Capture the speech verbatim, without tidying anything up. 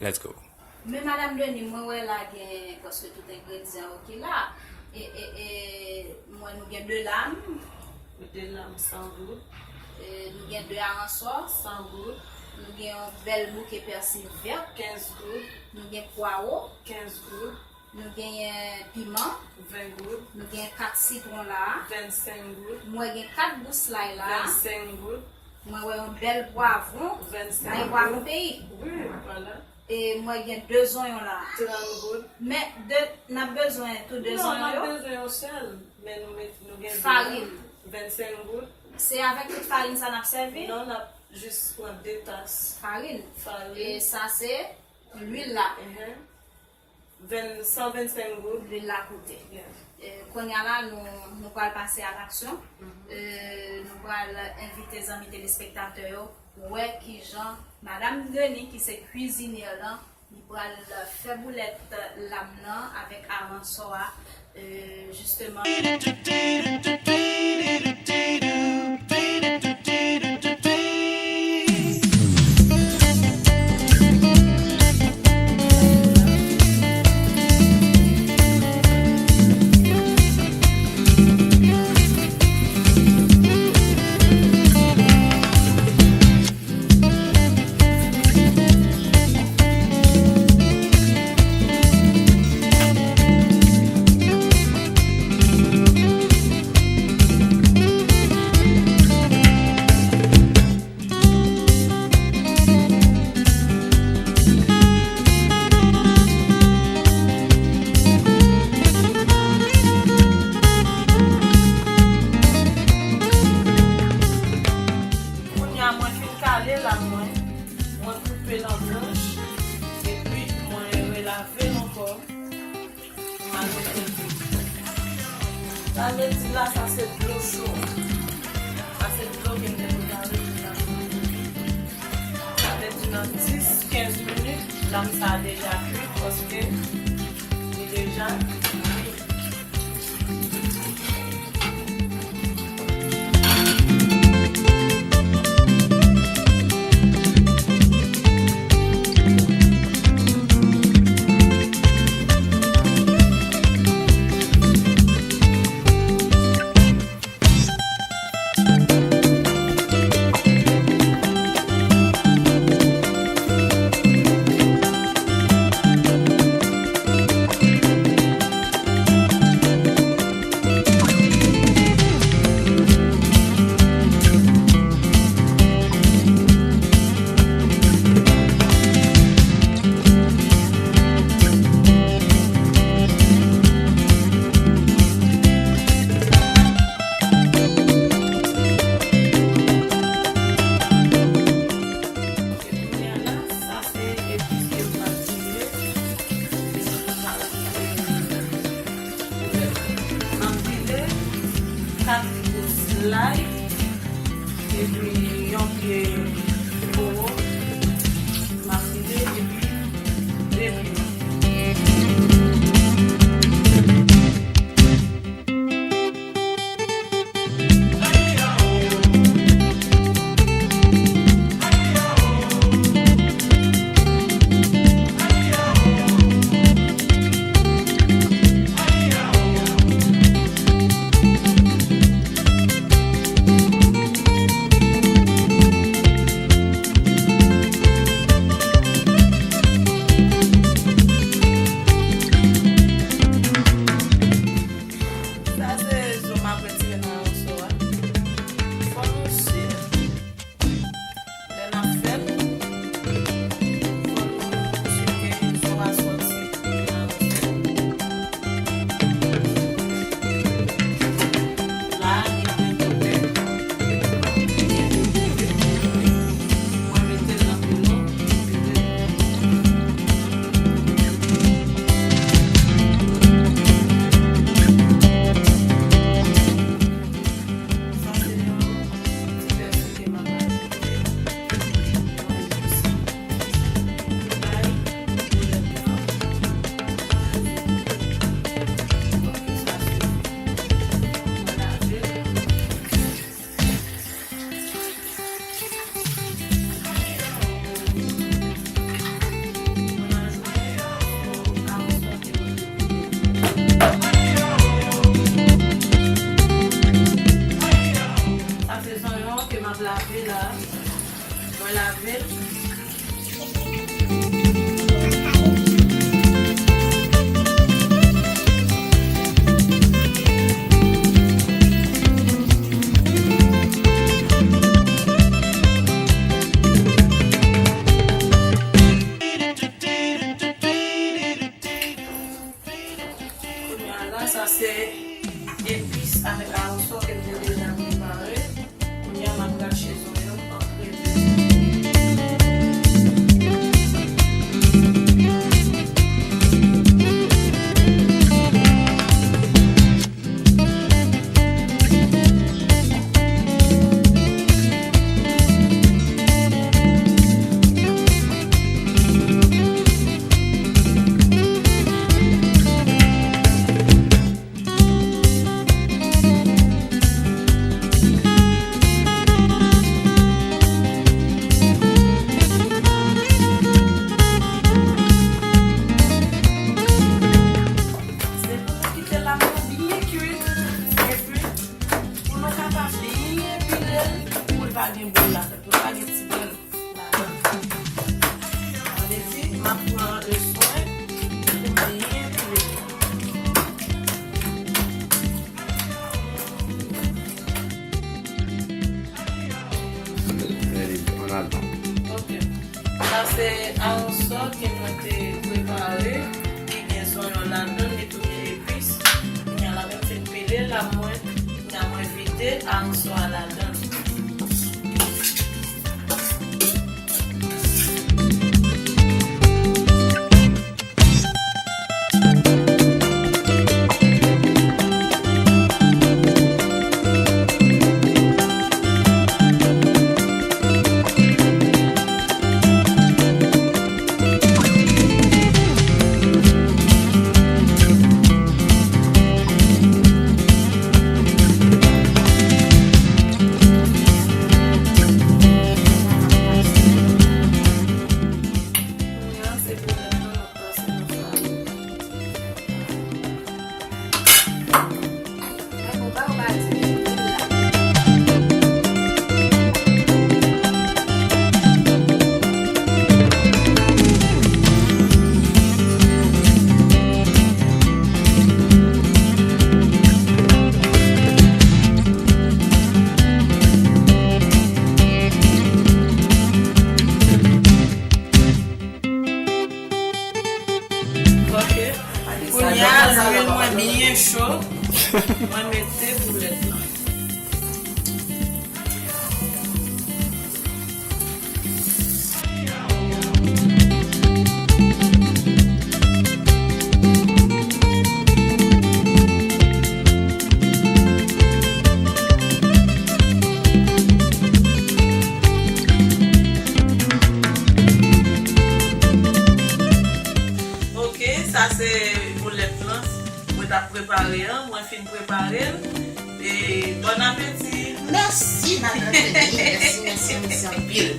Let's go. Men Madam Denis, mwen wè la gen prèske tout engredyan yo ki la. E, e, e, mwen nou gen de lam. De lam, san goud. E, nou gen de aransò. San goud. Nou gen yon bèl bouke pèsi vè. Kenz goud. Nou gen pwawo. Kenz goud. Nou genyen piman. Ven goud. Nou gen kat sitwon la. Vennsenk goud. Mwen gen kat gous lay la. Vennsenk goud. Mwen wè yon bèl pwavwon. Vennsenk goud. Lay pwavwon peyi. Wi, vwala. E mwen gen de zonyon la. Trant goud. Men de, n ap bezwen tou de zonyon yo? Non, n ap bezwen yon sèl. Men nou met, nou gen de. Farin. Vennsenk goud. Se avèk tout farin sa n ap sèvi? Non, n ap jis pran de tas. Farin. Farin. E sa se lwil la. Mhm. Ven, san vennsenk goud. Lwil la koute. Yes. E, kounye a la, nou, nou pral pase a laksyon. Mhm. E, nou pral envite zanmi telespektatè yo wè kijan Madam Denis, ki se kwizinyè lan, li pral fè boulèt lam nan avèk aransò a, e, jisteman. Kounye a, mwen fin kale lam mwen, mwen koupe l an branch, epi mwen relave l ankò. Malmeti. Malmeti la, sa se dlo cho. Sa se dlo ke m te prepare pou la. Sa vle di nan dis, kenz minit, lam sa a deja kwi, paske li deja kwi. Lave l. Kounye a la, sa se epis avèk aronsò ke m te deja prepare. Kounye a, m ap gache zonyon an kreme. Se pou nou kite lam nan byen kwit, epi pou nou kapab byen pile l, pou l pa gen boul la, pou l pa gen ti grenn. Sa vle di, m ap pran le swen pou m byen pile. Ready, ann al. Ok. Sa se aronsò ke mwen te prepare, ki gen zonyon ladan l, li tou gen epis. Kounye a la, mwen fin pile lam mwen. Kounye a mwen vide aronsò a ladan l. Kounye a, se pou lèt lan n ap pase nan farin. Ok. Kounye a, lwil mwen byen cho. Mwen mete boulèt lan. Ok, sa se boulèt lan mwen t ap prepare an, mwen fin prepare l. E bon apeti. Mèsi, madanm Feni. Mèsi, mèsi, mèsi anpil.